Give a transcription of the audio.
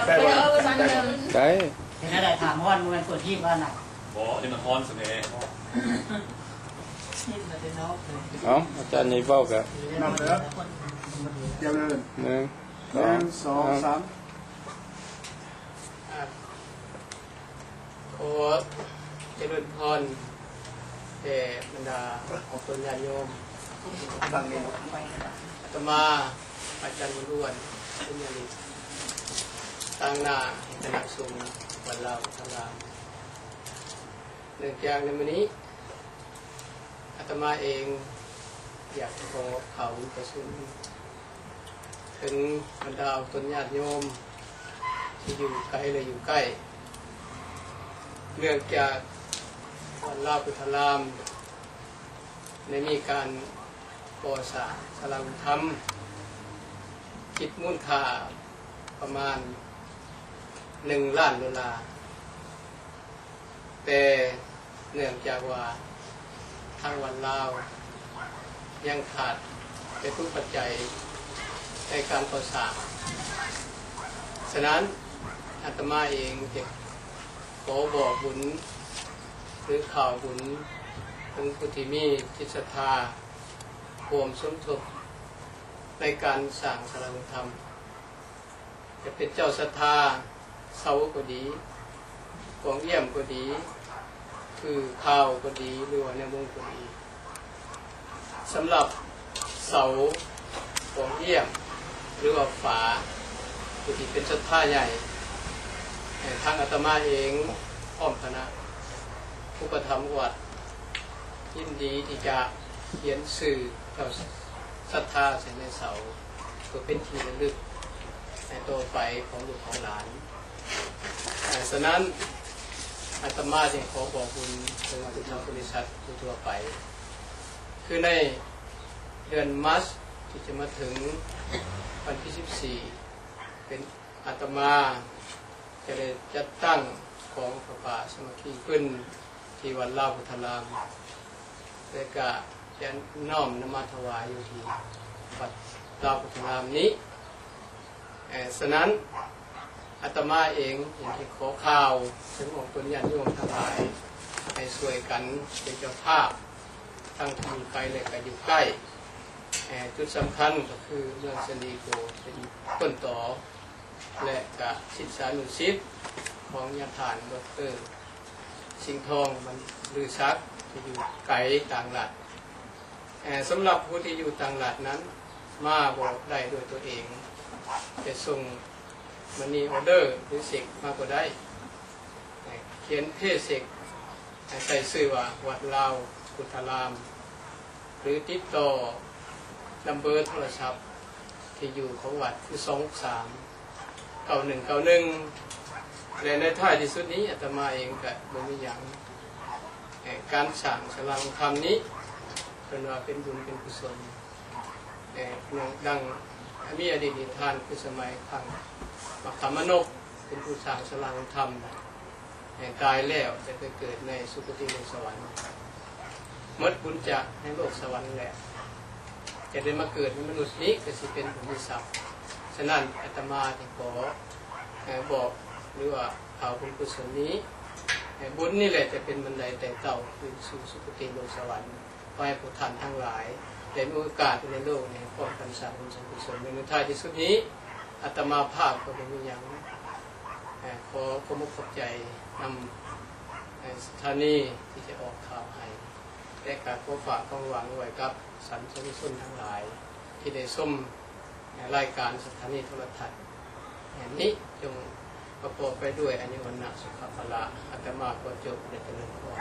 ໄດ້ບໍ່? ໄດ້. ເປັນແນວໃດ? ຖາມຮ້ອນ ບໍ່ແມ່ນເປີດຮີດວ່າໜັກ. ບໍ່, ອັນນີ້ມັນຮ້ອນຊະແດ່. ເອົາ, ອາຈານໃຫຍ່ເວົ້າກະ ນັບເດີ. ໜຶ່ງ ໜຶ່ງ ສອງ ສອງ ສາມ. ຂໍຈະເລີນພອນແດ່ບັນດາອອກຕົນຍາດໂຍມ. ອາດຕະມາ ອາຈານບຸນອ້ວນ ບຸນຍາລິດ ຕາງໜ້າໃຫ້ຄະນະສົງວັດລາວພຸດທະລາມ. ເນື່ອງຈາກໃນມື້ນີ້ ອາດຕະມາເອງຢາກຂໍເຂົ້າປະຊຸມ ເຖິງບັນດາອອກຕົນຍາດໂຍມທີ່ຢູ່ໄກ ແລະ ຢູ່ໃກ້, ເນື່ອງຈາກວັດລາວພຸດທະລາມໄດ້ມີການກໍ່ສ້າງສາລາອຸປະຖຳ ຄິດມູນຄ່າປະມານໜຶ່ງລ້ານໂດລາ. ແຕ່ເນື່ອງຈາກວ່າທາງວັດລາວຍັງຂາດວັດຖຸປັດໄຈໃນການກໍ່ສ້າງ, ສະນັ້ນ ອາດຕະມາເອງຈະຂໍບອກບຸນ ຫຼື ຂ່າວບຸນເຖິງຜູ້ທີ່ມີຈິດສັດທາຮ່ວມສົມທົບໃນການສ້າງສາລາອາດຕະມາ ຈະເປັນເຈົ້າສັດທາເສົາກໍດີ, ກອງອ້ຽມກໍດີ, ຄືຂ່າວກໍດີ ຫຼືວ່າແນວມຸງກໍດີ. ສຳລັບເສົາ, ກອງອ້ຽມ ຫຼືວ່າຝາ ຜູ້ທີ່ເປັນສັດທາໃຫຍ່, ທາງອາດຕະມາເອງພ້ອມຄະນະອຸປະຖຳວັດ ຍິນດີທີ່ຈະຂຽນຊື່ເຈົ້າສັດທາໃສ່ໃນເສົາ ເພື່ອເປັນທີ່ລະລຶກໃນຕໍ່ໄປຂອງລູກຂອງຫຼານ. ສະນັ້ນ ອາດຕະມາຈຶ່ງຂໍບອກບຸນເຖິງຜູ້ນຳບໍລິສັດທົ່ວໆໄປ ຄືໃນເດືອນມາດທີ່ຈະມາເຖິງ ວັນທີສິບສີ່ ເປັນ ອາດຕະມາຈະໄດ້ຈັດຕັ້ງກອງຜ້າປ່າສາມັກຄີຂຶ້ນທີ່ວັດລາວພຸດທະລາມ ແລະ ກະຈະນ້ອມນຳມາຖວາຍຢູ່ທີ່ວັດລາວພຸດທະລາມນີ້. ສະນັ້ນ ອາດຕະມາເອງຈຶ່ງຊິຂໍຂ່າວເຖິງອອກຕົນຍາດໂຍມທັງຫຼາຍ ໃຫ້ຊ່ວຍກັນເປັນເຈົ້າພາບ ທັງທີ່ຢູ່ໄກ ແລະ ກະຢູ່ໃກ້. ຈຸດສຳຄັນກໍຄືເມືອງເຊນດີໂກເປັນຕົ້ນຕໍ ແລະ ກະສິດສານຸສິດຂອງຍາທ່ານ ດອກເຕີ ສິງທອງ ບັນລືສັກ ທີ່ຢູ່ໄກຕ່າງລັດ. ສຳລັບຜູ້ທີ່ຢູ່ຕ່າງລັດນັ້ນ ມາບໍ່ໄດ້ດ້ວຍຕົວເອງ, ຈະສົ່ງ Money Order ຫຼືເຊັກມາກໍໄດ້. ຂຽນ Pay Check ໃສ່ຊື່ວ່າ ວັດລາວພຸດທະລາມ ຫຼື ຕິດຕໍ່ນຳເບີໂທລະສັບທີ່ຢູ່ຂອງວັດ ຄື ສອງຫົກສາມ ເກົ້າໜຶ່ງເກົ້າໜຶ່ງ. ແລະ ໃນທ້າຍທີ່ສຸດນີ້ ອາດຕະມາເອງກະບໍ່ມີຫຍັງ, ການສ້າງສາລາອາດຕະມານີ້ ເພິ່ນວ່າເປັນບຸນເປັນກຸສົນ ເອີ ດັ່ງ ມີອະດີດນິທານ ຄືສະໄໝທາງມະຄາມະນົກ ເປັນຜູ້ສ້າງສາລາອາດຕະມາ ໃຫ້ຕາຍແລ້ວຈະໄປເກີດໃນສຸຄະຕິໂລກສະຫວັນ, ໝົດບຸນຈາກໃນໂລກສະຫວັນແລ້ວ ຈະໄດ້ມາເກີດໃນມະນຸດນີ້ ກໍຊິເປັນຜູ້ມີຊັບ. ສະນັ້ນ ອາດຕະມາຈຶ່ງຂໍ ເອີ ບອກ ຫຼືວ່າ ເອົາບຸນກຸສົນນີ້, ເອີ ບຸນນີ້ແຫຼະຈະເປັນບັນໄດໄຕ່ເຕົ້າຂຶ້ນສູ່ສຸຄະຕິໂລກສະຫວັນ. ຂໍໃຫ້ພວກທ່ານທັງຫຼາຍໄດ້ມີໂອກາດຢູ່ໃນໂລກນີ້ ພ້ອມກັນສ້າງບຸນສ້າງກຸສົນ. ໃນທ້າຍທີ່ສຸດນີ້ ອາດຕະມາພາບກໍບໍ່ມີຫຍັງ, ເອີ ຂໍຂອບອົກຂອບໃຈນຳ ເອີ ສະຖານີທີ່ຈະອອກຂ່າວໃຫ້ ແລະ ກໍຂໍຝາກຄວາມຫວັງໄວ້ກັບສາທຸຊົນທັງຫຼາຍທີ່ໄດ້ຊົມ ລາຍການສະຖານີໂທລະທັດແຫ່ງນີ້ ຈົ່ງປະກອບໄປດ້ວຍອາຍຸ ວັນນະ ສຸຂະ ພະລະ. ອາດຕະມາຂໍຈົບ ແລະ ຈະເລີນພອນ.